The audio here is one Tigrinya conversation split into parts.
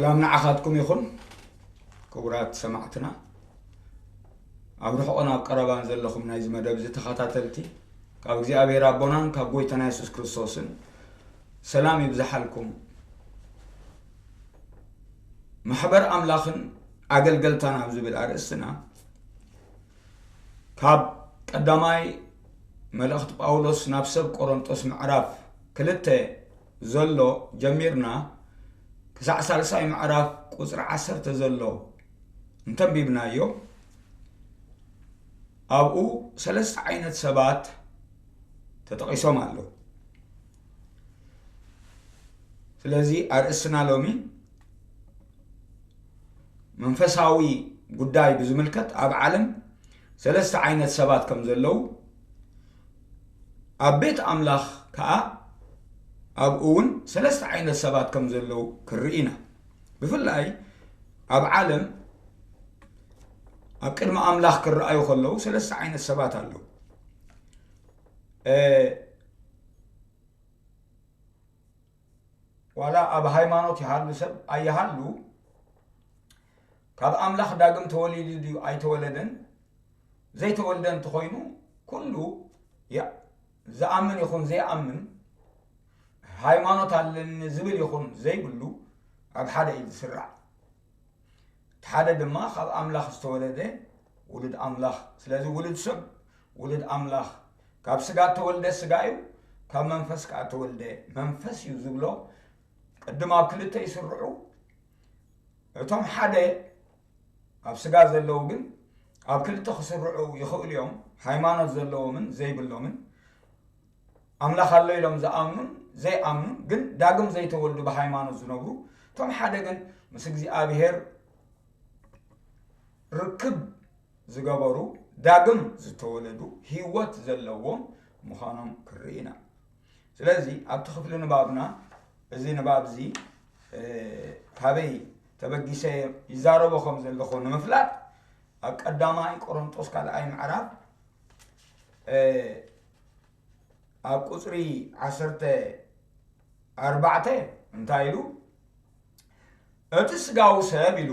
ኣብ ንዓኻትኩም ይኹን። ክቡራት ሰማዕትና፣ ኣብ ርሑቕን ኣብ ቀረባን ዘለኹም ናይዚ መደብ እዚ ተኸታተልቲ፣ ካብ እግዚኣብሔር ኣቦናን ካብ ጎይታና የሱስ ክርስቶስን ሰላም ይብዝሓልኩም። ማሕበር ኣምላኽን ኣገልገልታን ኣብ ዝብል ኣርእስትና፣ ካብ ቀዳማይ መልእኽቲ ጳውሎስ ናብ ሰብ ቆሮንጦስ ምዕራፍ ክልተ ዘሎ ጀሚርና ክሳዕ ሳልሳይ ምዕራፍ ቁጽሪ ዓሰርተ ዘሎ እንተንቢብናዮ፣ ኣብኡ ሰለስተ ዓይነት ሰባት ተጠቒሶም ኣለዉ። ስለዚ ኣርእስትና ሎሚ መንፈሳዊ ጉዳይ ብዝምልከት ኣብ ዓለም ሰለስተ ዓይነት ሰባት ከም ዘለዉ፣ ኣብ ቤት ኣምላኽ ከኣ ኣብኡ እውን ሰለስተ ዓይነት ሰባት ከም ዘለዉ ክርኢ ኢና። ብፍላይ ኣብ ዓለም ኣብ ቅድሚ ኣምላኽ ክረኣዩ ከለዉ ሰለስተ ዓይነት ሰባት ኣለዉ። እ፣ ዋላ ኣብ ሃይማኖት ይሃሉ ሰብ ኣይሃሉ፣ ካብ ኣምላኽ ዳግም ተወሊዱ ድዩ ኣይተወለደን፣ ዘይተወልደ እንተኾይኑ፣ ኩሉ ያ-፣ ዝኣምን ይኹን ዘይኣምን፣ ሃይማኖት ኣለኒ ዝብል ይኹን ዘይብሉ፣ ኣብ ሓደ እዩ ዝስራዕ። እቲ ሓደ ድማ ካብ ኣምላኽ ዝተወለደ ውሉድ ኣምላኽ። ስለዚ ውሉድ ሰብ ውሉድ ኣምላኽ፣ ካብ ስጋ እተወልደ ስጋ እዩ፣ ካብ መንፈስ ከኣ እተወልደ መንፈስ እዩ ዝብሎ። ቅድም ኣብ ክልተ ይስርዑ። እቶም ሓደ ኣብ ስጋ ዘለዉ ግን ኣብ ክልተ ክስርዑ ይኽእሉ እዮም፣ ሃይማኖት ዘለዎምን ዘይብሎምን። ኣምላኽ ኣሎ ኢሎም ዝኣምኑን ዘይኣምኑን፣ ግን ዳግም ዘይተወልዱ ብሃይማኖት ዝነብሩ። እቶም ሓደ ግን ምስ እግዚኣብሔር ርክብ ዝገበሩ፣ ዳግም ዝተወለዱ፣ ህይወት ዘለዎም ምዃኖም ክርኢ ኢና። ስለዚ ኣብቲ ክፍሊ ንባብና፣ እዚ ንባብ እዚ፣ እ፣ ካበይ ተበጊሰ ይዛረቦ ከም ዘለኹ ንምፍላጥ፣ ኣብ ቀዳማይ ቆሮንጦስ ካልኣይ ምዕራፍ፣ እ፣ ኣብ ቁጽሪ ዓሰርተ ኣርባዕተ እንታይ ኢሉ? እቲ ስጋዊ ሰብ ኢሉ፣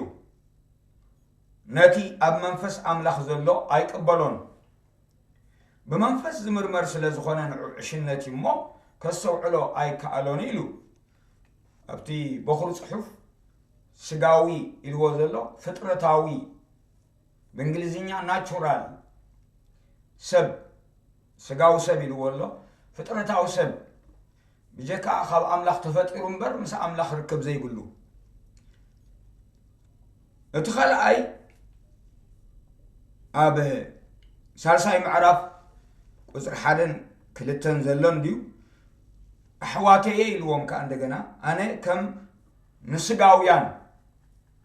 ነቲ ኣብ መንፈስ ኣምላኽ ዘሎ ኣይቅበሎን። ብመንፈስ ዝምርመር ስለ ዝኾነ ንዑ ዕሽነት እዩ እሞ፣ ከስተውዕሎ ኣይከኣሎን ኢሉ። ኣብቲ በኹሪ ጽሑፍ ስጋዊ ኢልዎ ዘሎ ፍጥረታዊ፣ ብእንግሊዝኛ ናቹራል ሰብ፣ ስጋዊ ሰብ ኢልዎ ኣሎ። ፍጥረታዊ ሰብ ብጀካ ካብ ኣምላኽ ተፈጢሩ እምበር ምስ ኣምላኽ ርክብ ዘይብሉ። እቲ ካልኣይ ኣብ ሳልሳይ ምዕራፍ ቁጽሪ ሓደን ክልተን ዘሎ እንድዩ። ኣሕዋተየ ኢልዎም ከኣ እንደገና፣ ኣነ ከም ንስጋውያን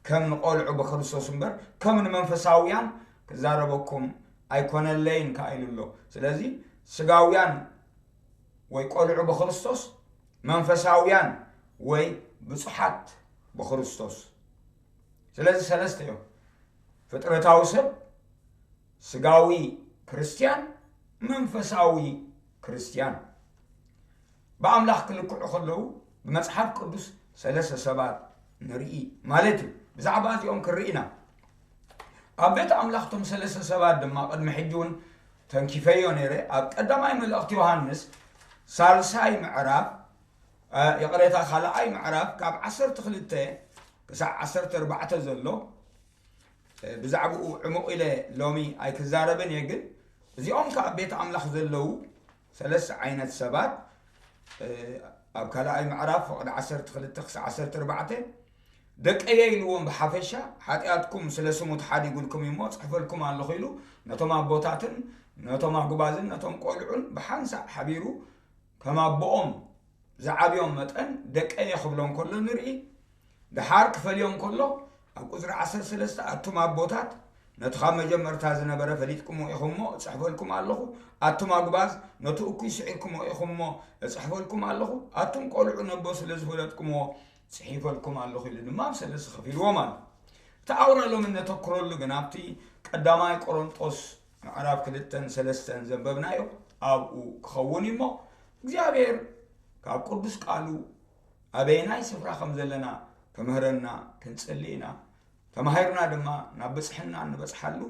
ከም ንቆልዑ ብክርስቶስ እምበር ከም ንመንፈሳውያን ክዛረበኩም ኣይኮነለይን ከኣ ኢሉ ኣሎ። ስለዚ ስጋውያን ወይ ቆልዑ ብክርስቶስ፣ መንፈሳውያን ወይ ብጹሓት ብክርስቶስ። ስለዚ ሰለስተ እዮም። ፍጥረታዊ ሰብ፣ ስጋዊ ክርስትያን፣ መንፈሳዊ ክርስትያን። ብኣምላኽ ክልክዑ ከለዉ ብመጽሓፍ ቅዱስ ሰለስተ ሰባት ንርኢ ማለት እዩ። ብዛዕባ እዚኦም ክንርኢ ኢና። ኣብ ቤት ኣምላኽ እቶም ሰለስተ ሰባት ድማ ቅድሚ ሕጂ እውን ተንኪፈዮ ነይረ። ኣብ ቀዳማይ መልእኽቲ ዮሃንስ ሳልሳይ ምዕራፍ፣ እ፣ ይቕሬታ፣ ካልኣይ ምዕራፍ ካብ ዓሰርተ ክልተ ክሳዕ ዓሰርተ ኣርባዕተ ዘሎ፣ እ፣ ብዛዕባኡ ዕሙቕ ኢለ ሎሚ ኣይክዛረብን እየ፣ ግን እዚኦም ከኣ ኣብ ቤት ኣምላኽ ዘለዉ ሰለስተ ዓይነት ሰባት፣ እ፣ ኣብ ካልኣይ ምዕራፍ ፍቕዲ ዓሰርተ ክልተ ክሳዕ ዓሰርተ ኣርባዕተ፣ ደቀየ ኢልዎም ብሓፈሻ፣ ሓጢኣትኩም ስለ ስሙ ተሓዲጉልኩም እዩ እሞ፣ ጽሕፈልኩም ኣለኹ ኢሉ፣ ነቶም ኣቦታትን ነቶም ኣጉባዝን ነቶም ቆልዑን ብሓንሳእ ሓቢሩ፣ ከም ኣቦኦም ዝዓብዮም መጠን ደቀየ ክብሎም ከሎ ንርኢ። ደሓር ክፈልዮም ከሎ፣ ኣብ ቁጽሪ ዓሰርተ ሰለስተ፣ ኣቱም ኣቦታት፣ ነቲ ካብ መጀመርታ ዝነበረ ፈሊጥኩሞ ኢኹም እሞ እጽሕፈልኩም ኣለኹ። ኣቱም ኣጉባዝ፣ ነቲ እኩይ ስዒርኩሞ ኢኹም እሞ እጽሕፈልኩም ኣለኹ። ኣቱም ቆልዑ፣ ነቦ ስለ ዝፈለጥኩምዎ ጽሒፈልኩም ኣለኹ ኢሉ ድማ ኣብ ሰለስተ ከፊልዎም ኣሎ። እቲ ኣውራ ሎሚ እነተኩረሉ ግን ኣብቲ ቀዳማይ ቆሮንጦስ ምዕራፍ ክልተን ሰለስተን ዘንበብናዮ ኣብኡ ክኸውን እዩ እሞ፣ እግዚኣብሔር ካብ ቅዱስ ቃሉ ኣበየናይ ስፍራ ከም ዘለና ክምህረና ክንጽሊ ኢና። ተማሂርና ድማ ናብ ብጽሕና እንበጽሓሉ፣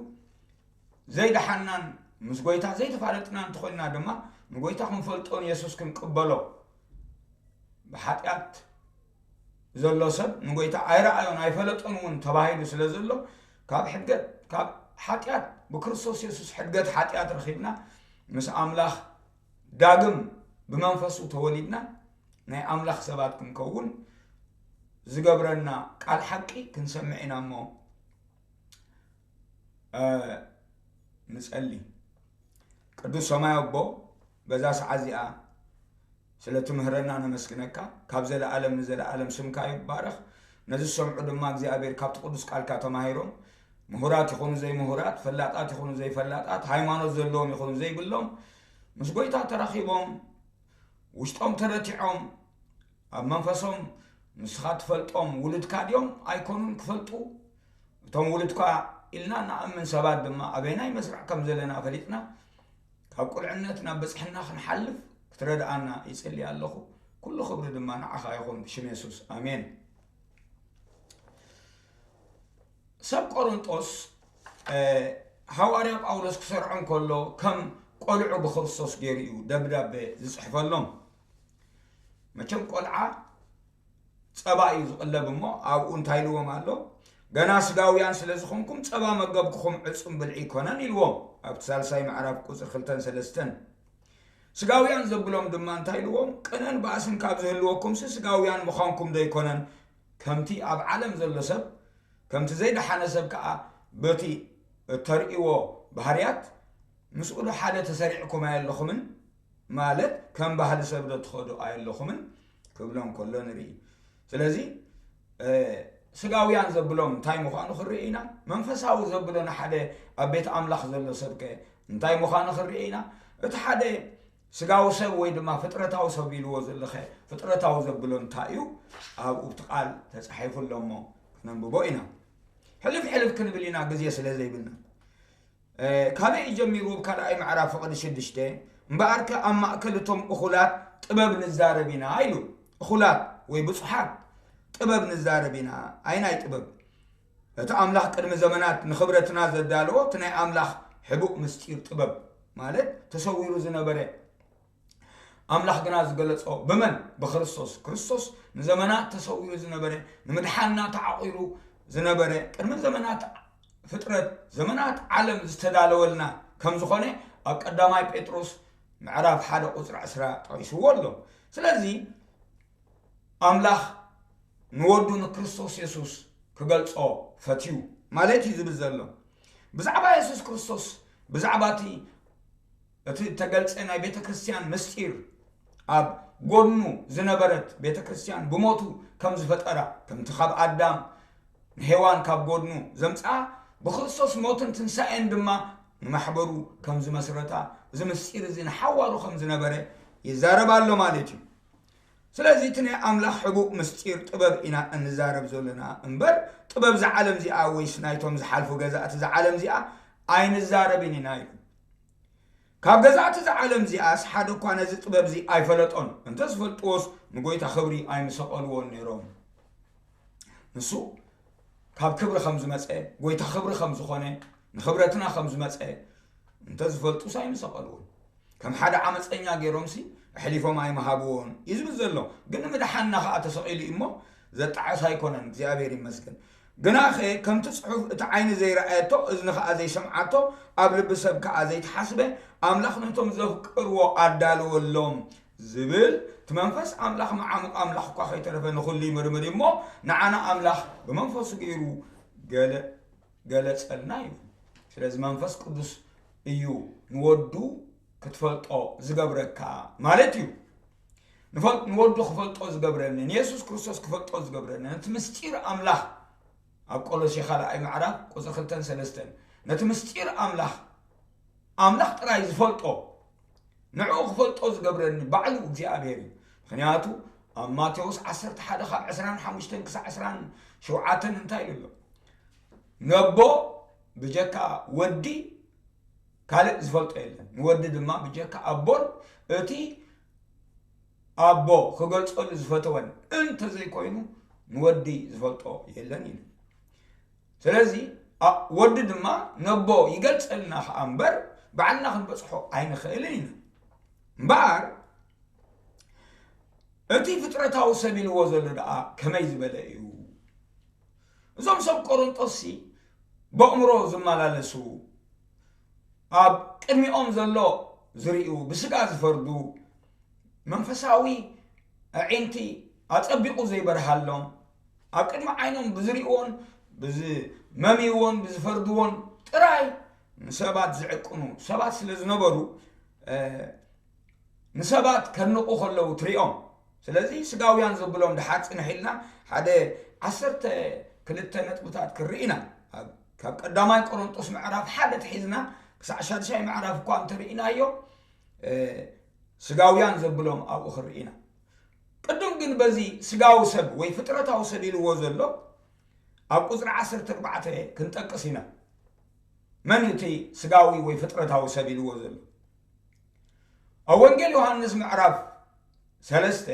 ዘይደሓናን ምስ ጎይታ ዘይተፋለጥና እንተኾይንና ድማ ንጎይታ ክንፈልጦን የሱስ ክንቅበሎ። ብሓጢኣት ዘሎ ሰብ ንጎይታ ኣይረኣዮን ኣይፈለጦን እውን ተባሂሉ ስለ ዘሎ፣ ካብ ሕድገት፣ ካብ ሓጢኣት፣ ብክርስቶስ የሱስ ሕድገት ሓጢኣት ረኺብና ምስ ኣምላኽ ዳግም ብመንፈሱ ተወሊድና ናይ ኣምላኽ ሰባት ክንከውን ዝገብረና ቃል ሓቂ ክንሰምዕ ኢና እሞ፣ እ፣ ንጸሊ። ቅዱስ ሰማይ ኣቦ፣ በዛ ሰዓት እዚኣ ስለ ትምህረና ነመስግነካ። ካብ ዘለኣለም ንዘለኣለም ስምካ ይባረኽ። ነዚ ዝሰምዑ ድማ እግዚኣብሔር ካብቲ ቅዱስ ቃልካ ተማሂሮም ምሁራት ይኹኑ ዘይምሁራት፣ ፈላጣት ይኹኑ ዘይፈላጣት፣ ሃይማኖት ዘለዎም ይኹኑ ዘይብሎም፣ ምስ ጎይታ ተራኺቦም፣ ውሽጦም ተረቲዖም፣ ኣብ መንፈሶም ንስኻ ትፈልጦም ውሉድካ ድዮም ኣይኮኑን ክፈልጡ፣ እቶም ውሉድካ ኢልና ንኣምን ሰባት ድማ ኣበይናይ መስርዕ ከም ዘለና ፈሊጥና፣ ካብ ቁልዕነት ናብ ብጽሕና ክንሓልፍ ክትረድኣና ይጽሊ ኣለኹ። ኩሉ ክብሪ ድማ ንዓኻ ይኹን፣ ብሽም የሱስ፣ ኣሜን። ሰብ ቆሮንጦስ፣ እ፣ ሃዋርያ ጳውሎስ ክሰርዖም ከሎ ከም ቆልዑ ብክርስቶስ ገይሩ እዩ ደብዳቤ ዝጽሕፈሎም። መቸም ቆልዓ ጸባ እዩ ዝቕለብ እሞ፣ ኣብኡ እንታይ ኢልዎም ኣሎ? "ገና ስጋውያን ስለ ዝኾንኩም፣ ጸባ መገብኩኹም ዕጹም ብልዒ ይኮነን" ኢልዎም፣ ኣብቲ ሳልሳይ ምዕራፍ ቁጽሪ ክልተን ሰለስተን። ስጋውያን ዘብሎም ድማ እንታይ ኢልዎም? "ቅነን ባእስን ካብ ዝህልወኩምሲ፣ ስጋውያን ምዃንኩም ዶ ኣይኮነን?" ከምቲ ኣብ ዓለም ዘሎ ሰብ፣ ከምቲ ዘይደሓነ ሰብ ከኣ በቲ እተርእይዎ ባህርያት፣ "ምስኡ ዶ ሓደ ተሰሪዕኩም ኣየለኹምን?" ማለት ከም ባህሊ ሰብ ዶ ትኸዱ ኣየለኹምን ክብሎም ከሎ ንርኢ። ስለዚ፣ እ፣ ስጋውያን ዘብሎም እንታይ ምዃኑ ክንርኢ ኢና። መንፈሳዊ ዘብሎ ንሓደ ኣብ ቤት ኣምላኽ ዘሎ ሰብከ እንታይ ምዃኑ ክንርኢ ኢና። እቲ ሓደ ስጋዊ ሰብ ወይ ድማ ፍጥረታዊ ሰብ ኢልዎ ዘለኸ፣ ፍጥረታዊ ዘብሎ እንታይ እዩ? ኣብኡ እቲ ቃል ተጻሒፉ ኣሎ እሞ ክነንብቦ ኢና። ሕልፍ ሕልፍ ክንብል ኢና፣ ግዜ ስለ ዘይብልና። እ፣ ካበይ እዩ ጀሚሩ? ኣብ ካልኣይ ምዕራፍ ፍቕዲ ሽዱሽተ፣ "እምበኣርከ ኣብ ማእከል እቶም እኹላት ጥበብ ንዛረብ ኢና" ኢሉ። እኹላት ወይ ብጹሓት ጥበብ ንዛረብ ኢና። ኣይናይ ጥበብ? እቲ ኣምላኽ ቅድሚ ዘመናት ንኽብረትና ዘዳለዎ እቲ ናይ ኣምላኽ ሕቡእ ምስጢር ጥበብ፣ ማለት ተሰዊሩ ዝነበረ፣ ኣምላኽ ግና ዝገለጾ ብመን? ብክርስቶስ። ክርስቶስ ንዘመናት ተሰዊሩ ዝነበረ፣ ንምድሓንና ተዓቑሩ ዝነበረ፣ ቅድሚ ዘመናት ፍጥረት፣ ዘመናት ዓለም ዝተዳለወልና ከም ዝኾነ ኣብ ቀዳማይ ጴጥሮስ ምዕራፍ ሓደ ቁጽሪ ዕስራ ጠቒስዎ ኣሎ። ስለዚ ኣምላኽ ንወዱ ንክርስቶስ የሱስ ክገልጾ ፈትዩ ማለት እዩ ዝብል ዘሎ። ብዛዕባ የሱስ ክርስቶስ፣ ብዛዕባ እቲ፣ እቲ እተገልጸ ናይ ቤተ ክርስቲያን ምስጢር፣ ኣብ ጎድኑ ዝነበረት ቤተ ክርስቲያን ብሞቱ ከም ዝፈጠራ፣ ከምቲ ካብ ኣዳም ንሄዋን ካብ ጎድኑ ዘምጽኣ፣ ብክርስቶስ ሞትን ትንሳኤን ድማ ንማሕበሩ ከም ዝመስረታ፣ እዚ ምስጢር እዚ ንሓዋሩ ከም ዝነበረ ይዛረብ ኣሎ ማለት እዩ። ስለዚ እቲ ናይ ኣምላኽ ሕቡእ ምስጢር ጥበብ ኢና እንዛረብ ዘለና እምበር፣ ጥበብ እዛ ዓለም እዚኣ ወይስ ናይቶም ዝሓልፉ ገዛእቲ እዛ ዓለም እዚኣ ኣይንዛረብን ኢና ኢሉ። ካብ ገዛእቲ እዛ ዓለም እዚኣስ ሓደ እኳ ነዚ ጥበብ እዚ ኣይፈለጦን፣ እንተ ዝፈልጥዎስ ንጎይታ ክብሪ ኣይምሰቐልዎን ነይሮም። ንሱ ካብ ክብሪ ከም ዝመጸ፣ ጎይታ ክብሪ ከም ዝኾነ፣ ንኽብረትና ከም ዝመጸ እንተ ዝፈልጡስ ኣይምሰቐልዎን። ከም ሓደ ዓመፀኛ ገይሮምሲ ኣሕሊፎም ኣይምሃብዎን እዩ ዝብል ዘሎ። ግን ንምድሓንና ከዓ ተሰቒሉ እዩ እሞ ዘጣዕስ ኣይኮነን፣ እግዚኣብሔር ይመስገን። ግናኸ ከምቲ ጽሑፍ፣ "እቲ ዓይኒ ዘይረኣየቶ፣ እዝኒ ከዓ ዘይሰምዓቶ፣ ኣብ ልቢ ሰብ ከዓ ዘይተሓስበ፣ ኣምላኽ ነቶም ዘፍቅርዎ ኣዳለወሎም" ዝብል፣ እቲ መንፈስ ኣምላኽ መዓሙቕ ኣምላኽ እኳ ከይተረፈ ንኹሉ ይምርምር እዩ እሞ፣ ንዓና ኣምላኽ ብመንፈሱ ገይሩ ገለ ገለጸልና እዩ። ስለዚ መንፈስ ቅዱስ እዩ ንወዱ ክትፈልጦ ዝገብረካ ማለት እዩ። ንፈል-፣ ንወዱ ክፈልጦ ዝገብረኒ፣ ንየሱስ ክርስቶስ ክፈልጦ ዝገብረኒ፣ ነቲ ምስጢር ኣምላኽ፣ ኣብ ቆሎሴ ካልኣይ ምዕራፍ ቁጽሪ ክልተን ሰለስተን፣ ነቲ ምስጢር ኣምላኽ፣ ኣምላኽ ጥራይ ዝፈልጦ፣ ንዕኡ ክፈልጦ ዝገብረኒ ባዕሉ እግዚኣብሔር እዩ። ምኽንያቱ ኣብ ማቴዎስ ዓሰርተ ሓደ ካብ ዕስራን ሓሙሽተን ክሳዕ ዕስራን ሸውዓተን እንታይ ኢሉ ኣሎ? ነቦ ብጀካ ወዲ ካልእ ዝፈልጦ የለን፣ ንወዲ ድማ ብጀካ ኣቦን እቲ ኣቦ ክገልጸሉ ዝፈተወን እንተዘይኮይኑ ንወዲ ዝፈልጦ የለን ኢሉ። ስለዚ ኣ- ወዲ ድማ ነቦ ይገልጸልና ከኣ እምበር ባዕልና ክንበጽሖ ኣይንኽእልን ኢና። እምበኣር እቲ ፍጥረታዊ ሰብ ኢልዎ ዘሎ ደኣ ከመይ ዝበለ እዩ? እዞም ሰብ ቆሮንጦስሲ በእምሮ ዝመላለሱ፣ ኣብ ቅድሚኦም ዘሎ ዝርእዩ፣ ብስጋ ዝፈርዱ፣ መንፈሳዊ ኣዒንቲ ኣጸቢቑ ዘይበርሃሎም፣ ኣብ ቅድሚ ዓይኖም ብዝርእይዎን ብዝመምይዎን ብዝፈርድዎን ጥራይ ንሰባት ዝዕቅኑ ሰባት ስለ ዝነበሩ፣ ንሰባት ከድንቑ ከለዉ ትሪኦም። ስለዚ ስጋውያን ዘብሎም ድሓር ጽንሕ ኢልና ሓደ ዓሰርተ ክልተ ነጥብታት ክንርኢ ኢና። ኣብ- ካብ ቀዳማይ ቆሮንጦስ ምዕራፍ ሓደ ተሒዝና ክሳዕ ሻድሻይ ምዕራፍ እኳ እንተርኢናዮ፣ ስጋውያን ዘብሎም ኣብኡ ክንርኢ ኢና። ቅድም ግን በዚ ስጋዊ ሰብ ወይ ፍጥረታዊ ሰብ ኢልዎ ዘሎ ኣብ ቁፅሪ ዓሰርተ ኣርባዕተ ክንጠቅስ ኢና። መን እቲ ስጋዊ ወይ ፍጥረታዊ ሰብ ኢልዎ ዘሎ? ኣብ ወንጌል ዮሃንስ ምዕራፍ ሰለስተ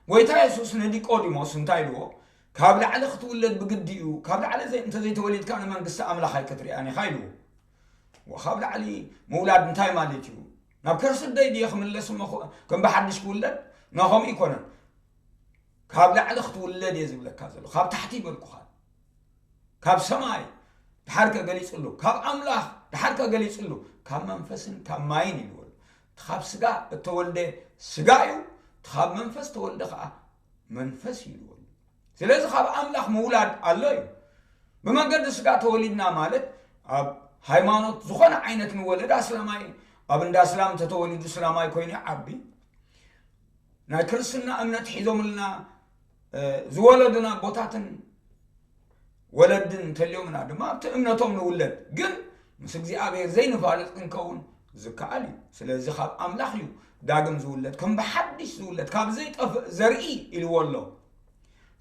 ጎይታ የሱስ ንኒቆዲሞስ እንታይ ኢልዎ? ካብ ላዕሊ ክትውለድ ብግዲ እዩ፣ ካብ ላዕሊ ዘይ- እንተዘይተወሊድካ ንመንግስቲ ኣምላኽ ኣይክትሪኣን ኢኻ ኢልዎ። ወካብ ላዕሊ ምውላድ እንታይ ማለት እዩ? ናብ ከርሲ ኣደይ ድየ ክምለስ እሞ ኸ- ከም ብሓድሽ ክውለድ? ኖ፣ ከምኡ ኣይኮነን። ካብ ላዕሊ ክትውለድ እየ ዝብለካ ዘሎ፣ ካብ ታሕቲ ይበልኩኻ። ካብ ሰማይ ድሓር ከገሊጽሉ፣ ካብ ኣምላኽ ድሓር ከገሊጽሉ፣ ካብ መንፈስን ካብ ማይን ኢልዎ ኣሎ። እቲ ካብ ስጋ እተወልደ ስጋ እዩ፣ እቲ ካብ መንፈስ ተወልደ ኸዓ መንፈስ እዩ ኢልዎ ኣሎ። ስለዚ ካብ ኣምላኽ ምውላድ ኣሎ እዩ። ብመንገዲ ስጋ ተወሊድና ማለት ኣብ ሃይማኖት ዝኾነ ዓይነት ንወለድ ኣስላማይ፣ ኣብ እንዳ ኣስላም እንተተወሊዱ እስላማይ ኮይኑ ይዓቢ። ናይ ክርስትና እምነት ሒዞምልና ዝወለዱና ኣቦታትን ወለድን እንተልዮምና ድማ ኣብቲ እምነቶም ንውለድ፣ ግን ምስ እግዚኣብሔር ዘይንፋለጥ ክንከውን ዝከኣል እዩ። ስለዚ ካብ ኣምላኽ እዩ ዳግም ዝውለድ፣ ከም ብሓድሽ ዝውለድ፣ ካብ ዘይጠፍእ ዘርኢ ኢልዎ ኣሎ።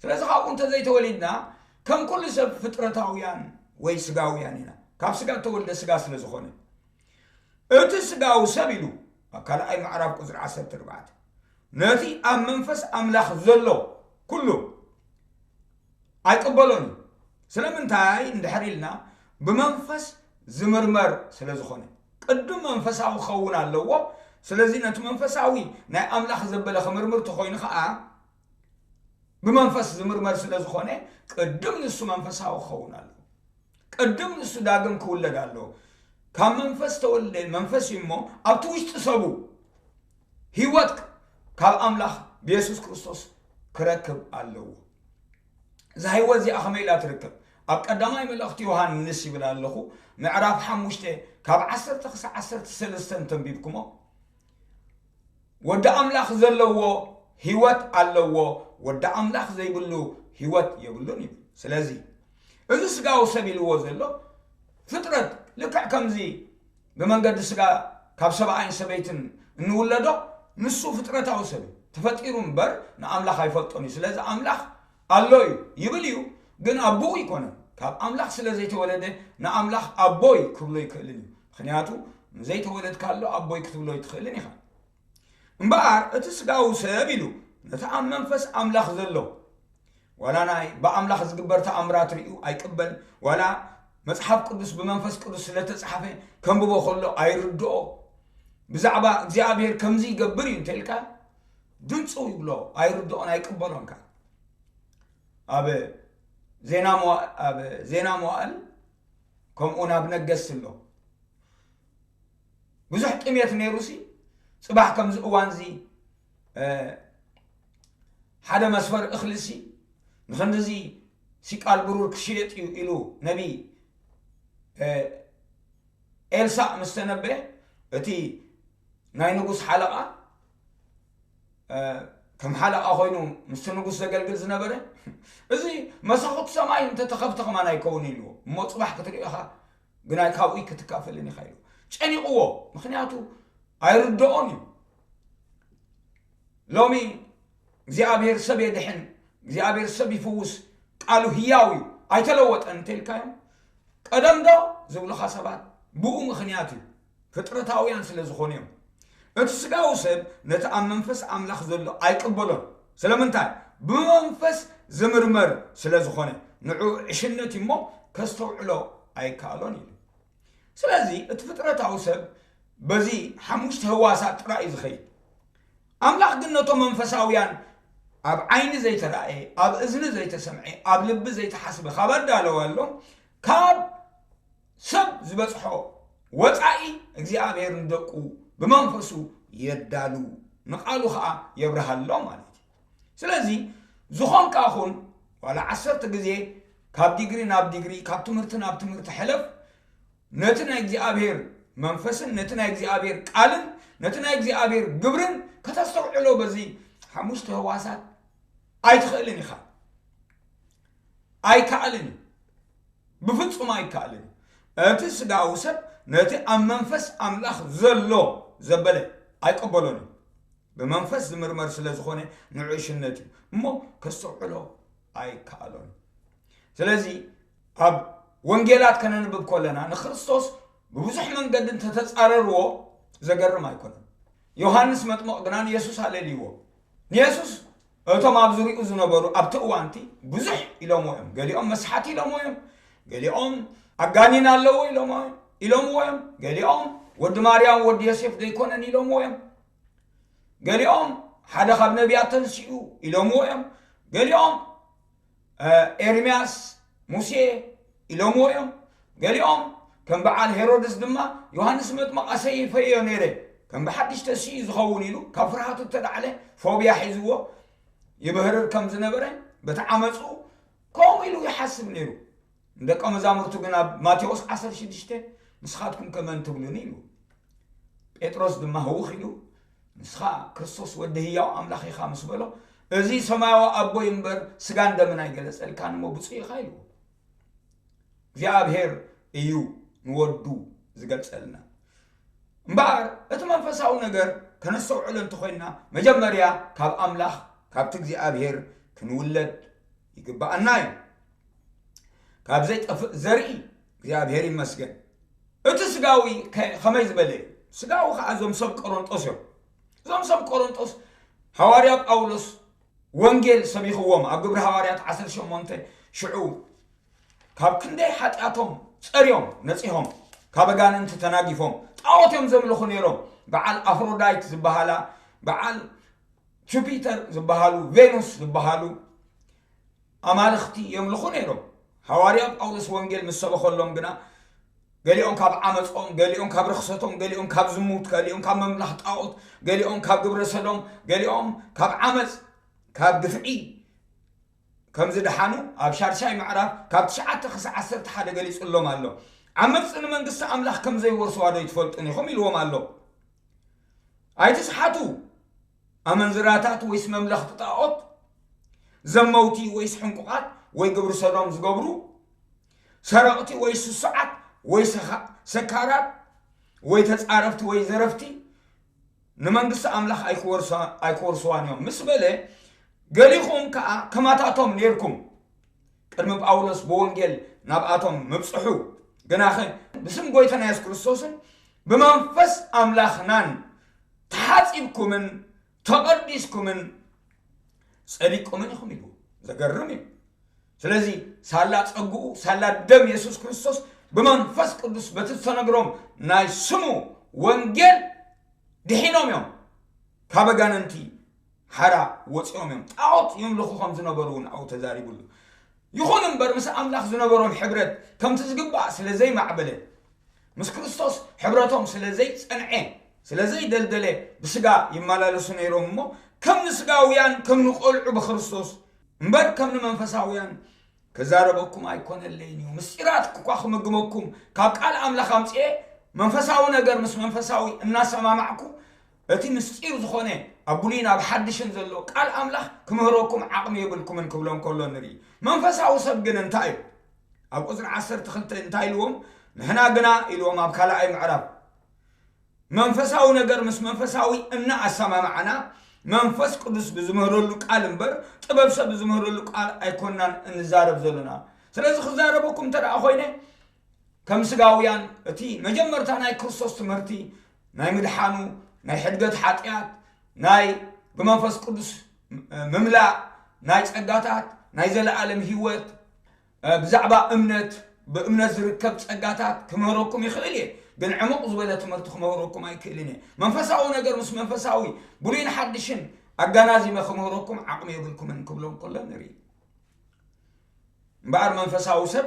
ስለዚ ካብኡ እንተዘይተወሊድና ከም ኩሉ ሰብ ፍጥረታውያን ወይ ስጋውያን ኢና። ካብ ስጋ እተወልደ ስጋ ስለ ዝኾነ እቲ ስጋዊ ሰብ ኢሉ ኣብ ካልኣይ ምዕራፍ ቁፅሪ ዓሰርተ ኣርባዕተ ነቲ ኣብ መንፈስ ኣምላኽ ዘሎ ኩሉ ኣይቅበሎን እዩ። ስለምንታይ እንድሕር ኢልና ብመንፈስ ዝምርመር ስለ ዝኾነ ቅድም መንፈሳዊ ክኸውን ኣለዎ። ስለዚ ነቲ መንፈሳዊ ናይ ኣምላኽ ዘበለ ክምርምር ተኾይኑ ከዓ ብመንፈስ ዝምርመር ስለ ዝኾነ ቅድም ንሱ መንፈሳዊ ክኸውን ኣለዎ። ቅድም ንሱ ዳግም ክውለድ ኣለዎ። ካብ መንፈስ ተወልደ መንፈስ እዩ እሞ ኣብቲ ውሽጢ ሰቡ ህይወት ካብ ኣምላኽ ብየሱስ ክርስቶስ ክረክብ ኣለዎ። እዛ ህይወት እዚኣ ከመይ ኢላ ትርከብ? ኣብ ቀዳማይ መልእኽቲ ዮሃንስ ይብል ኣለኹ ምዕራፍ ሓሙሽተ ካብ ዓሰርተ ክሳብ ዓሰርተ ሰለስተ እንተንቢብኩሞ ወዲ ኣምላኽ ዘለዎ ህይወት ኣለዎ፣ ወዲ ኣምላኽ ዘይብሉ ህይወት የብሉን ይብል። ስለዚ እዚ ስጋዊ ሰብ ኢልዎ ዘሎ ፍጥረት ልክዕ ከምዚ ብመንገዲ ስጋ ካብ ሰብኣይን ሰበይትን እንውለዶ ንሱ ፍጥረታዊ ሰብ እዩ። ተፈጢሩ እምበር ንኣምላኽ ኣይፈልጦን እዩ። ስለዚ ኣምላኽ ኣሎ እዩ ይብል እዩ፣ ግን ኣቦኡ ኣይኮነን። ካብ ኣምላኽ ስለ ዘይተወለደ ንኣምላኽ ኣቦይ ክብሎ ኣይክእልን እዩ። ምኽንያቱ ዘይተወለድካሉ ኣቦይ ክትብሎ ኣይትኽእልን ኢኻ። እምበኣር እቲ ስጋዊ ሰብ ኢሉ ነቲ ኣብ መንፈስ ኣምላኽ ዘሎ ዋላ ናይ ብኣምላኽ ዝግበር ተኣምራት ርእዩ ኣይቅበል፣ ዋላ መጽሓፍ ቅዱስ ብመንፈስ ቅዱስ ስለ ተጻሕፈ ከንብቦ ከሎ ኣይርድኦ፣ ብዛዕባ እግዚኣብሔር ከምዚ ይገብር እዩ እንተልካ ድንጽው ይብሎ፣ ኣይርድኦን ኣይቅበሎን። ከኣ ኣብ ዜና መዋ- ኣብ ዜና መዋእል ከምኡ ናብ ነገስት ኣሎ ብዙሕ ጥሜት ነይሩ ሲ ጽባሕ ከምዚ እዋን እዚ ሓደ መስፈር እኽሊ ሲ ንኽንድዚ ሲቃል ብሩር ክሽየጥ እዩ ኢሉ ነቢ ኤልሳእ ምስ ተነበየ እቲ ናይ ንጉስ ሓለቓ ከም ሓለቓ ኮይኑ ምስቲ ንጉስ ዘገልግል ዝነበረ እዚ መሳኹት ሰማይ እንተተኸፍተ ከማን ኣይከውን ኢልዎ እሞ ጽባሕ ክትሪኦ ኢኻ ግናይ ካብኡ ክትካፈልን ኢኻ ኢሉ ጨኒቕዎ። ምኽንያቱ ኣይርድኦን እዩ። ሎሚ እግዚኣብሔር ሰብ የድሕን፣ እግዚኣብሔር ሰብ ይፍውስ፣ ቃሉ ህያው እዩ፣ ኣይተለወጠን እንተኢልካዮም ቀደም ዶ ዝብሉኻ ሰባት ብኡ ምኽንያት እዩ። ፍጥረታውያን ስለ ዝኾኑ እዮም። እቲ ስጋዊ ሰብ ነቲ ኣብ መንፈስ ኣምላኽ ዘሎ ኣይቅበሎን። ስለምንታይ? ብመንፈስ ዝምርመር ስለ ዝኾነ፣ ንዑ ዕሽነት እሞ ከስተውዕሎ ኣይከኣሎን ኢሉ። ስለዚ እቲ ፍጥረታዊ ሰብ በዚ ሓሙሽተ ህዋሳት ጥራይ እዩ ዝኸይድ። ኣምላኽ ግን ነቶም መንፈሳውያን ኣብ ዓይኒ ዘይተራእየ፣ ኣብ እዝኒ ዘይተሰምዐ፣ ኣብ ልቢ ዘይተሓስበ ካብ ኣዳለወሎም፣ ካብ ሰብ ዝበጽሖ ወጻኢ እግዚኣብሔር ንደቁ ብመንፈሱ የዳሉ፣ ንቓሉ ኸኣ የብርሃሎም ማለት እዩ። ስለዚ ዝኾንካ ኹን ዋላ ዓሰርተ ግዜ ካብ ዲግሪ ናብ ዲግሪ፣ ካብ ትምህርቲ ናብ ትምህርቲ ሕለፍ፣ ነቲ ናይ እግዚኣብሔር መንፈስን ነቲ ናይ እግዚኣብሔር ቃልን ነቲ ናይ እግዚኣብሔር ግብርን ከተስተውዕሎ በዚ ሓሙሽተ ህዋሳት ኣይትኽእልን ኢኻ። ኣይከኣልን እዩ። ብፍጹም ኣይከኣልን እዩ። እቲ ስጋዊ ሰብ ነቲ ኣብ መንፈስ ኣምላኽ ዘሎ ዘበለ ኣይቀበሎን እዩ። ብመንፈስ ዝምርመር ስለ ዝኾነ ንዑ ዕሽነት እዩ እሞ ከስተውዕሎ ኣይከኣሎን። ስለዚ ኣብ ወንጌላት ከነንብብ ከለና ንክርስቶስ ብብዙሕ መንገዲ እንተተጻረርዎ ዘገርም ኣይኮነን። ዮሃንስ መጥምቕ ግና ንየሱስ ኣለልይዎ። ንየሱስ እቶም ኣብ ዙሪኡ ዝነበሩ ኣብቲ እዋንቲ ብዙሕ ኢሎምዎ እዮም። ገሊኦም መስሓት ኢሎምዎ እዮም፣ ገሊኦም ኣጋኒን ኣለዎ ኢሎምዎ እዮም፣ ገሊኦም ወዲ ማርያም ወዲ ዮሴፍ ዘይኮነን ኢሎምዎ እዮም፣ ገሊኦም ሓደ ካብ ነቢያት ተንሲኡ ኢሎምዎ እዮም፣ ገሊኦም ኤርምያስ፣ ሙሴ ኢሎምዎ እዮም። ገሊኦም ከም በዓል ሄሮድስ ድማ ዮሃንስ መጥምቕ ኣሰይፈዮ ነይረ፣ ከም ብሓድሽ ተሲኡ ዝኸውን ኢሉ ካብ ፍርሃቱ እተዳዕለ ፎብያ ሒዝዎ ይብህርር ከም ዝነበረ በቲ ዓመፁ ከምኡ ኢሉ ይሓስብ ነይሩ። ንደቀ መዛሙርቱ ግን ኣብ ማቴዎስ ዓሰርተ ሽዱሽተ ንስኻትኩም ከመን ትብሉኒ ኢሉ። ጴጥሮስ ድማ ህውኽ ኢሉ ንስኻ ክርስቶስ ወዲ ህያው ኣምላኽ ኢኻ ምስ በሎ፣ እዚ ሰማያዊ ኣቦይ እምበር ስጋን ደምን ኣይገለጸልካን እሞ ብፁዕ ኢኻ ኢልዎ። እግዚኣብሔር እዩ ንወዱ ዝገልጸልና። እምበኣር እቲ መንፈሳዊ ነገር ከነስተውዕሎ እንተኾይንና መጀመርያ ካብ ኣምላኽ ካብቲ እግዚኣብሔር ክንውለድ ይግብኣና እዩ። ካብ ዘይጠፍእ ዘርኢ እግዚኣብሔር ይመስገን። እቲ ስጋዊ ከ- ከመይ ዝበለ እዩ? ስጋዊ ከዓ እዞም ሰብ ቆሮንጦስ እዮም። እዞም ሰብ ቆሮንጦስ ሃዋርያ ጳውሎስ ወንጌል ሰቢኽዎም ኣብ ግብሪ ሃዋርያት ዓሰርተ ሸሞንተ ሽዑ ካብ ክንደይ ሓጢኣቶም ጸርዮም ነጺሆም ካብ ኣጋንንቲ ተናጊፎም ጣዖት እዮም ዘምልኹ ነይሮም። በዓል ኣፍሮዳይት ዝበሃላ፣ በዓል ጁፒተር ዝበሃሉ፣ ቬኑስ ዝበሃሉ ኣማልኽቲ የምልኹ ነይሮም። ሃዋርያ ጳውሎስ ወንጌል ምስ ሰበኸሎም ግና ገሊኦም ካብ ዓመጾም፣ ገሊኦም ካብ ርኽሰቶም፣ ገሊኦም ካብ ዝሙት፣ ገሊኦም ካብ መምላኽ ጣዖት፣ ገሊኦም ካብ ግብረ ሰዶም፣ ገሊኦም ካብ ዓመጽ፣ ካብ ግፍዒ ከም ዝደሓኑ ኣብ ሻድሻይ ምዕራፍ ካብ ትሽዓተ ክሳዕ ዓሰርተ ሓደ ገሊጹሎም ኣሎ። ዓመጽቲ ንመንግስቲ ኣምላኽ ከም ዘይወርስዋ ዶ ኣይትፈልጡን ኢኹም ኢልዎም ኣሎ። ኣይትስሓቱ። ኣመንዝራታት ወይስ መምለኽቲ ጣዖት፣ ዘመውቲ ወይስ ሕንቁቓት ወይ ግብሪ ሰዶም ዝገብሩ፣ ሰረቕቲ ወይ ስሱዓት ወይ ሰኻ- ሰካራት ወይ ተጻረፍቲ ወይ ዘረፍቲ ንመንግስቲ ኣምላኽ ኣይክወርሳ- ኣይክወርስዋን እዮም ምስ በለ፣ ገሊኹም ከኣ ከማታቶም ኔርኩም። ቅድሚ ጳውሎስ ብወንጌል ናብኣቶም ምብጽሑ፣ ግናኸ ብስም ጐይታና የሱስ ክርስቶስን ብመንፈስ ኣምላኽናን ተሓጺብኩምን ተቐዲስኩምን ጸዲቅኩምን ኢኹም ኢሉ። ዘገርም እዩ። ስለዚ ሳላ ጸግኡ፣ ሳላ ደም የሱስ ክርስቶስ ብመንፈስ ቅዱስ በቲ ዝተነግሮም ናይ ስሙ ወንጌል ድሒኖም እዮም። ካብ ኣጋንንቲ ሓራ ወፂኦም እዮም። ጣዖት የምልኹ ከም ዝነበሩ እውን ኣብኡ ተዛሪቡሉ። ይኹን እምበር ምስ ኣምላኽ ዝነበሮም ሕብረት ከምቲ ዝግባእ ስለ ዘይማዕበለ፣ ምስ ክርስቶስ ሕብረቶም ስለ ዘይጸንዐ፣ ስለ ዘይደልደለ ብስጋ ይመላለሱ ነይሮም እሞ ከም ንስጋውያን ከም ንቆልዑ ብክርስቶስ እምበር ከም ንመንፈሳውያን ክዛረበኩም ኣይኮነለይን እዩ። ምስጢራት እኳ ክምግበኩም ካብ ቃል ኣምላኽ ኣምፅኤ መንፈሳዊ ነገር ምስ መንፈሳዊ እናሰማማዕኩ እቲ ምስጢር ዝኾነ ኣብ ብሉይን ኣብ ሓድሽን ዘሎ ቃል ኣምላኽ ክምህረኩም ዓቕሚ የብልኩምን ክብሎም ከሎ ንርኢ። መንፈሳዊ ሰብ ግን እንታይ እዩ? ኣብ ቁፅሪ ዓሰርተ ክልተ እንታይ ኢልዎም? ንሕና ግና ኢልዎም ኣብ ካልኣይ ምዕራፍ መንፈሳዊ ነገር ምስ መንፈሳዊ እናኣሰማማዕና መንፈስ ቅዱስ ብዝምህረሉ ቃል እምበር ጥበብ ሰብ ብዝምህረሉ ቃል ኣይኮንናን እንዛረብ ዘለና። ስለዚ ክዛረበኩም እንተ ደኣ ኮይነ ከም ስጋውያን እቲ መጀመርታ ናይ ክርስቶስ ትምህርቲ ናይ ምድሓኑ ናይ ሕድገት ሓጢኣት ናይ ብመንፈስ ቅዱስ ምምላእ ናይ ጸጋታት ናይ ዘለኣለም ህይወት፣ ብዛዕባ እምነት፣ ብእምነት ዝርከብ ጸጋታት ክምህረኩም ይኽእል እየ፣ ግን ዕሙቕ ዝበለ ትምህርቲ ክምህረኩም ኣይክእልን እየ። መንፈሳዊ ነገር ምስ መንፈሳዊ፣ ብሉይን ሓድሽን ኣጋናዚመ ክምህረኩም ዓቕሚ የብልኩምን ክብሎም ከሎ ንርኢ። እምበኣር መንፈሳዊ ሰብ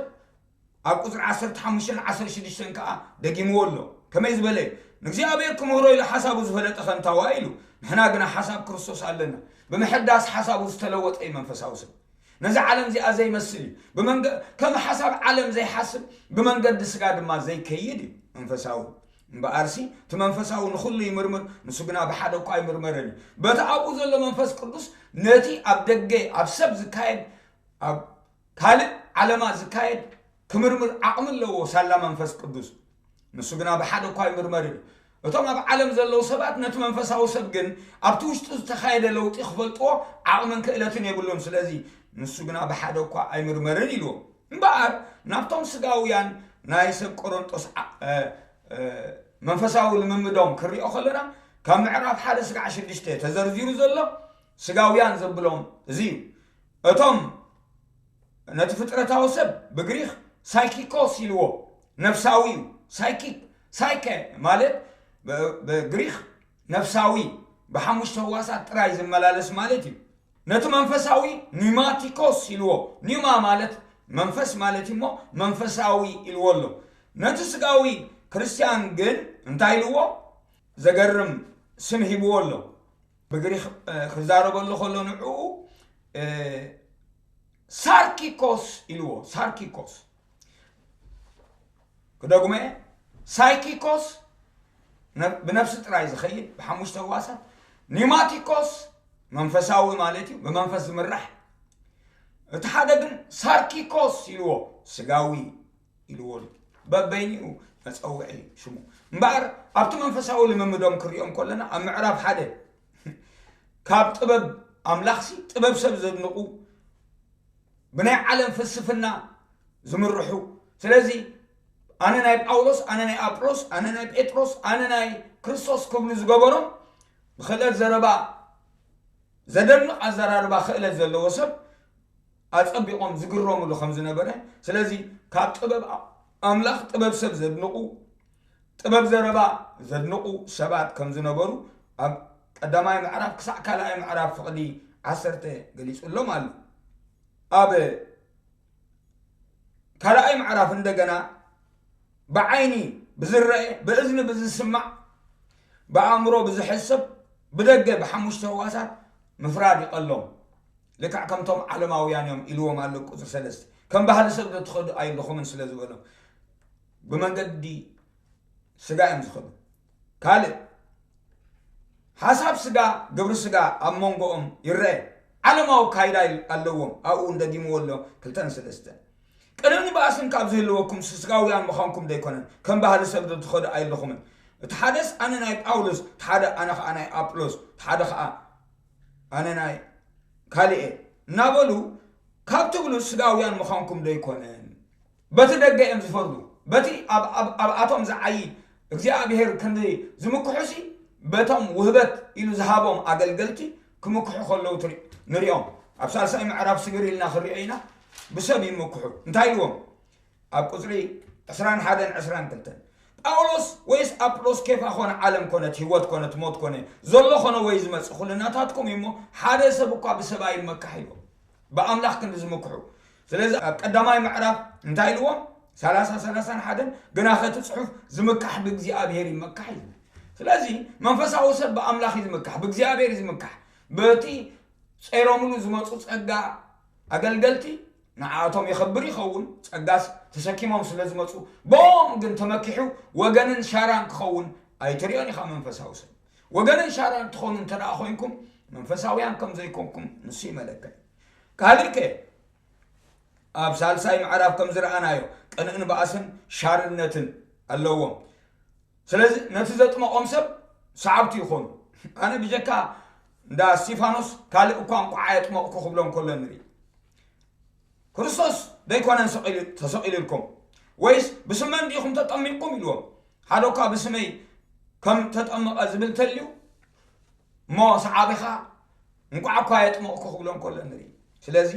ኣብ ቁጽሪ ዓሰርተ ሓሙሽተን ዓሰርተ ሽዱሽተን ከኣ ደጊምዎ ኣሎ። ከመይ ዝበለ እዩ? ንእግዚኣብሔር ክምህሮ ኢሉ ሓሳቡ ዝፈለጠ ከንታዋ ኢሉ፣ ንሕና ግና ሓሳብ ክርስቶስ ኣለና። ብምሕዳስ ሓሳቡ ዝተለወጠ እዩ መንፈሳዊ ሰብ። ነዚ ዓለም እዚኣ ዘይመስል እዩ። ብመንገ-፣ ከም ሓሳብ ዓለም ዘይሓስብ፣ ብመንገዲ ስጋ ድማ ዘይከይድ እዩ መንፈሳዊ። እምበኣርሲ እቲ መንፈሳዊ ንኹሉ ይምርምር፣ ንሱ ግና ብሓደ እኳ ኣይምርመርን እዩ። በቲ ኣብኡ ዘሎ መንፈስ ቅዱስ ነቲ ኣብ ደገ ኣብ ሰብ ዝካየድ፣ ኣብ ካልእ ዓለማ ዝካየድ ክምርምር ዓቕሚ ኣለዎ ሳላ መንፈስ ቅዱስ። ንሱ ግና ብሓደ እኳ ኣይምርመርን እዩ። እቶም ኣብ ዓለም ዘለዉ ሰባት ነቲ መንፈሳዊ ሰብ ግን ኣብቲ ውሽጡ ዝተኻየደ ለውጢ ክፈልጥዎ ዓቕምን ክእለትን የብሉን። ስለዚ ንሱ ግና ብሓደ እኳ ኣይምርመርን ኢልዎም። እምበኣር ናብቶም ስጋውያን ናይ ሰብ ቆሮንጦስ ዓ-፣ እ፣ እ፣ መንፈሳዊ ልምምዶም ክንሪኦ ከለና ካብ ምዕራፍ ሓደ ስጋዕ ሽዱሽተ ተዘርዚሩ ዘሎ ስጋውያን ዘብሎም እዚ እዩ። እቶም ነቲ ፍጥረታዊ ሰብ ብግሪኽ ሳይኪኮስ ኢልዎ፣ ነፍሳዊ እዩ። ሳይኪክ፣ ሳይከ ማለት ብ-፣ ብግሪኽ ነፍሳዊ፣ ብሓሙሽተ ህዋሳት ጥራይ ዝመላለስ ማለት እዩ። ነቲ መንፈሳዊ ኒውማቲኮስ ኢልዎ። ኒውማ ማለት መንፈስ ማለት እዩ እሞ መንፈሳዊ ኢልዎ ኣሎ። ነቲ ስጋዊ ክርስቲያን ግን እንታይ ኢልዎ? ዘገርም ስም ሂብዎ ኣሎ። ብግሪኽ፣ እ፣ ክዛረበሉ ከሎ ንዕኡ፣ እ፣ ሳርኪኮስ ኢልዎ። ሳርኪኮስ። ክደግሞ እየ። ሳይኪኮስ ነ-፣ ብነፍሲ ጥራይ ዝኸይድ ብሓሙሽተ ህዋሳት። ኒማቲኮስ መንፈሳዊ ማለት እዩ፣ ብመንፈስ ዝምራሕ። እቲ ሓደ ግን ሳርኪኮስ ኢልዎ፣ ስጋዊ ኢልዎ ኣሎ። በበይኒኡ መጸውዒ ሽሙ። እምበኣር ኣብቲ መንፈሳዊ ልምምዶም ክሪኦም ከለና ኣብ ምዕራፍ ሓደ ካብ ጥበብ ኣምላኽሲ ጥበብ ሰብ ዘድንቑ፣ ብናይ ዓለም ፍልስፍና ዝምርሑ። ስለዚ ኣነ ናይ ጳውሎስ፣ ኣነ ናይ ኣጵሎስ፣ ኣነ ናይ ጴጥሮስ፣ ኣነ ናይ ክርስቶስ ክብሉ ዝገበሮም ብክእለት ዘረባ ዘደንቕ ኣዘራርባ ክእለት ዘለዎ ሰብ ኣጸቢቖም ዝግረምሉ ከም ዝነበረ፣ ስለዚ ካብ ጥበብ ኣምላኽ ጥበብ ሰብ ዘድንቑ፣ ጥበብ ዘረባ ዘድንቑ ሰባት ከም ዝነበሩ ኣብ ቀዳማይ ምዕራፍ ክሳዕ ካልኣይ ምዕራፍ ፍቕዲ ዓሰርተ ገሊጹሎም ኣሎ። ኣብ ካልኣይ ምዕራፍ እንደገና ብዓይኒ ብዝረአ፣ ብእዝኒ ብዝስማዕ፣ ብኣእምሮ ብዝሕሰብ፣ ብደገ ብሓሙሽተ ህዋሳት ምፍራድ ይቐሎም። ልክዕ ከምቶም ዓለማውያን እዮም ኢልዎም ኣሎ ቁጽሪ ሰለስተ። ከም ባህሊ ሰብ ዶ ትኸዱ ኣይለኹምን ስለ ዝበሎም፣ ብመንገዲ ስጋ እዮም ዝኸዱ። ካልእ፣ ሓሳብ ስጋ፣ ግብሪ ስጋ ኣብ መንጎኦም ይረአ። ዓለማዊ ኣካይዳ ይል-፣ ኣለዎም። ኣብኡ እንደጊምዎ ኣሎ ክልተን ሰለስተን። ቅንእን ባእስን ካብ ዝህልወኩም ስጋውያን ምዃንኩም ዶ ኣይኮነን? ከም ባህሊ ሰብ ዶ ትኸዱ ኣይለኹምን? እቲ ሓደስ ኣነ ናይ ጳውሎስ፣ እቲ ሓደ ኣነ ኸኣ ናይ ኣጵሎስ፣ እቲ ሓደ ኸኣ ኣነ ናይ ካልእ እየ እናበሉ ካብ ትብሉ ስጋውያን ምዃንኩም ዶ ኣይኮነን? በቲ ደገ እዮም ዝፈርዱ። በቲ ኣብ፣ ኣብ፣ ኣብኣቶም ዝዓዪ እግዚኣብሔር ክንዲ ዝምክሑሲ፣ በቶም ውህበት ኢሉ ዝሃቦም ኣገልገልቲ ክምክሑ ከለዉ ትሪ-፣ ንሪኦም። ኣብ ሳልሳይ ምዕራፍ ስግር ኢልና ክንሪኦ ኢና፣ ብሰብ ይምክሑ። እንታይ ኢልዎም? ኣብ ቁጽሪ ዕስራን ሓደን ዕስራን ክልተን፣ ጳውሎስ ወይስ ኣጵሎስ ኬፋ ኮነ፣ ዓለም ኮነት፣ ህይወት ኮነት፣ ሞት ኮነ፣ ዘሎ ኮነ ወይ ዝመጽእ፣ ኩሉ ናታትኩም እዩ እሞ፣ ሓደ ሰብ እኳ ብሰብ ኣይመካሕ ኢልዎም። ብኣምላኽ ክንዲ ዝምክሑ። ስለዚ ኣብ ቀዳማይ ምዕራፍ እንታይ ኢልዎም? ሰላሳ፣ ሰላሳን ሓደን፣ ግናኸ እቲ ጽሑፍ ዝምካሕ ብእግዚኣብሔር ይመካሕ እዩ። ስለዚ መንፈሳዊ ሰብ ብኣምላኽ እዩ ዝምካሕ፣ ብእግዚኣብሔር እዩ ዝምካሕ። በቲ ጸይሮምሉ ዝመጹ ጸጋ ኣገልገልቲ ንዓኣቶም የኸብር ይኸውን፣ ጸጋስ ተሰኪሞም ስለ ዝመጹ፣ ብኦም ግን ተመኪሑ ወገንን ሻራን ክኸውን ኣይትርእዮን ኢኻ መንፈሳዊ ሰብ። ወገንን ሻራን ትኾኑ እንተ ደኣ ኮይንኩም፣ መንፈሳውያን ከም ዘይኮንኩም ንሱ ይመለከት። ካልእ ከ፣ ኣብ ሳልሳይ ምዕራፍ ከም ዝረኣናዮ፣ ቅንእን ባእስን ሻርነትን ኣለዎም። ስለዚ ነቲ ዘጥመቖም ሰብ ሰዓብቲ ይኾኑ። ኣነ ብጀካ እንዳ እስጢፋኖስ ካልእ እኳ እንቋዓ የጥመቕኩ ክብሎም ከሎ ንርኢ። ክርስቶስ ደይኮነን ሰቒሉ-፣ ተሰቒሉልኩም? ወይስ ብስመን ዲኹም ተጠሚቕኩም ኢልዎም? ሓደ እኳ ብስመይ ከም ተጠመቐ ዝብል ተልዩ፣ እሞ ሰዓቢኻ እንቋዕ እኳ የጥመቕኩ ክብሎም ከሎ ንርኢ። ስለዚ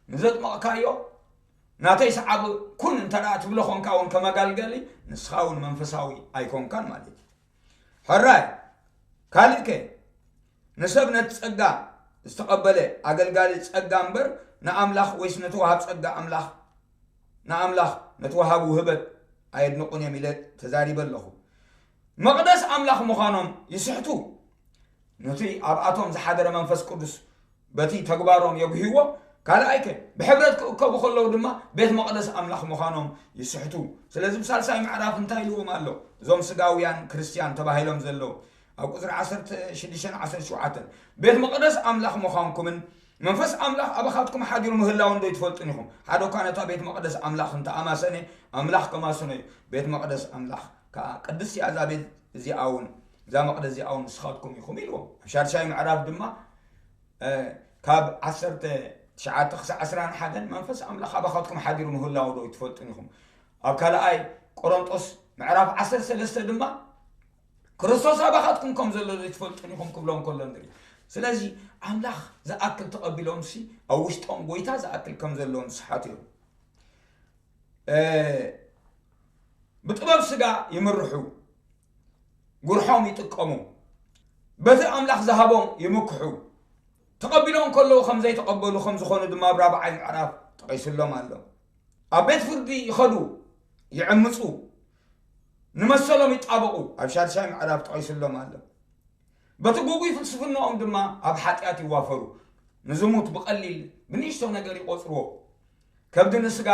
ንዘጥመቕካዮ ናተይ ሰዓቢ ኩን እንተ ደኣ ትብሎ ኾንካ እውን ከመጋልገሊ፣ ንስኻ እውን መንፈሳዊ ኣይኮንካን ማለት እዩ። ሕራይ፣ ካልእ ከ ንሰብ ነቲ ጸጋ ዝተቐበለ ኣገልጋሊ ጸጋ እምበር ንኣምላኽ ወይስ ነቲ ወሃብ ጸጋ ኣምላኽ ንኣምላኽ ነቲ ወሃቢ ውህበት ኣየድንቑን እዮም ኢለ ተዛሪበ ኣለኹ። መቕደስ ኣምላኽ ምዃኖም ይስሕቱ። ነቲ ኣብኣቶም ዝሓደረ መንፈስ ቅዱስ በቲ ተግባሮም የጉህይዎ። ካልኣይ ከ ብሕብረት ክእከቡ ከለዉ ድማ ቤት መቕደስ ኣምላኽ ምዃኖም ይስሕቱ። ስለዚ ብሳልሳይ ምዕራፍ እንታይ ኢልዎም ኣሎ? እዞም ስጋውያን ክርስትያን ተባሂሎም ዘለዉ ኣብ ቁፅሪ ዓሰርተ ሽዱሽተን ዓሰርተ ሸውዓተን ቤት መቕደስ ኣምላኽ ምዃንኩምን መንፈስ ኣምላኽ ኣባኻትኩም ሓዲሩ ምህላውን ዶ ይትፈልጡን ኢኹም? ሓደ እኳ ነታ ቤት መቕደስ ኣምላኽ እንተኣማሰነ ኣምላኽ ከማስኖ እዩ። ቤት መቕደስ ኣምላኽ ከዓ ቅድስቲ እያ እዛ ቤት እዚኣ እውን እዛ መቕደስ እዚኣ እውን ንስኻትኩም ኢኹም ኢልዎም። ኣብ ሻድሻይ ምዕራፍ ድማ ካብ ዓሰርተ ትሽዓተ ክሳብ ዓስራን ሓደን መንፈስ ኣምላኽ ኣባኻትኩም ሓዲሩ ምህላው ዶ ይትፈልጡን ኢኹም? ኣብ ካልኣይ ቆሮንጦስ ምዕራፍ ዓሰርተ ሰለስተ ድማ ክርስቶስ ኣባኻትኩም ከም ዘሎ ዶ ይትፈልጡን ኢኹም ክብሎም ከሎ ንርኢ። ስለዚ ኣምላኽ ዝኣክል ተቐቢሎምሲ ኣብ ውሽጦም ጎይታ ዝኣክል ከም ዘሎ ንስሓት እዮም። ብጥበብ ስጋ ይምርሑ፣ ጉርሖም ይጥቀሙ፣ በቲ ኣምላኽ ዝሃቦም ይምክሑ። ተቐቢሎም ከለዉ ከም ዘይተቐበሉ ከም ዝኾኑ ድማ ኣብ ራብዓይ ምዕራፍ ጠቒሱሎም ኣሎ። ኣብ ቤት ፍርዲ ይኸዱ፣ ይዕምፁ፣ ንመሰሎም ይጣበቑ፣ ኣብ ሻድሻይ ምዕራፍ ጠቒሱሎም ኣሎ። በቲ ጉጉይ ፍልስፍናኦም ድማ ኣብ ሓጢኣት ይዋፈሩ። ንዝሙት ብቐሊል ብንእሽቶ ነገር ይቖፅርዎ። ከብዲ ንስጋ፣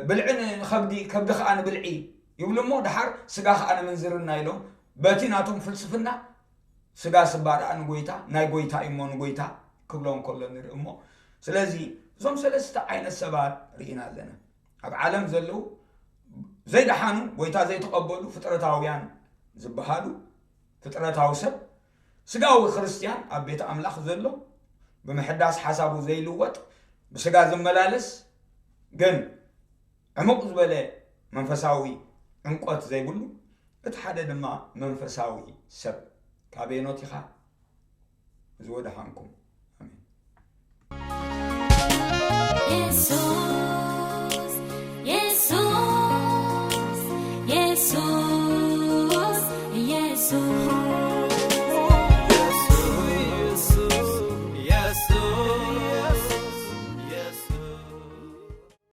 ብልዒ ንኸብዲ፣ ከብዲ ከዓ ንብልዒ ይብሉ እሞ ድሓር ስጋ ከዓ ንምንዝርና ኢሎም በቲ ናቶም ፍልስፍና ስጋ ስባ ደኣ ንጎይታ፣ ናይ ጎይታ እዩ እሞ ንጎይታ ክብሎ እንከሎ ንርኢ እሞ። ስለዚ እዞም ሰለስተ ዓይነት ሰባት ርኢና ኣለና። ኣብ ዓለም ዘለዉ ዘይደሓኑ፣ ጎይታ ዘይተቐበሉ ፍጥረታውያን ዝበሃሉ ፍጥረታዊ ሰብ፣ ስጋዊ ክርስትያን ኣብ ቤት ኣምላኽ ዘሎ ብምሕዳስ ሓሳቡ ዘይልወጥ ብስጋ ዝመላለስ ግን ዕሙቕ ዝበለ መንፈሳዊ ዕምቆት ዘይብሉ፣ እቲ ሓደ ድማ መንፈሳዊ ሰብ። ካበየኖት ኢኻ? እዚ ወደሓንኩም። ኣሜን። የሱስ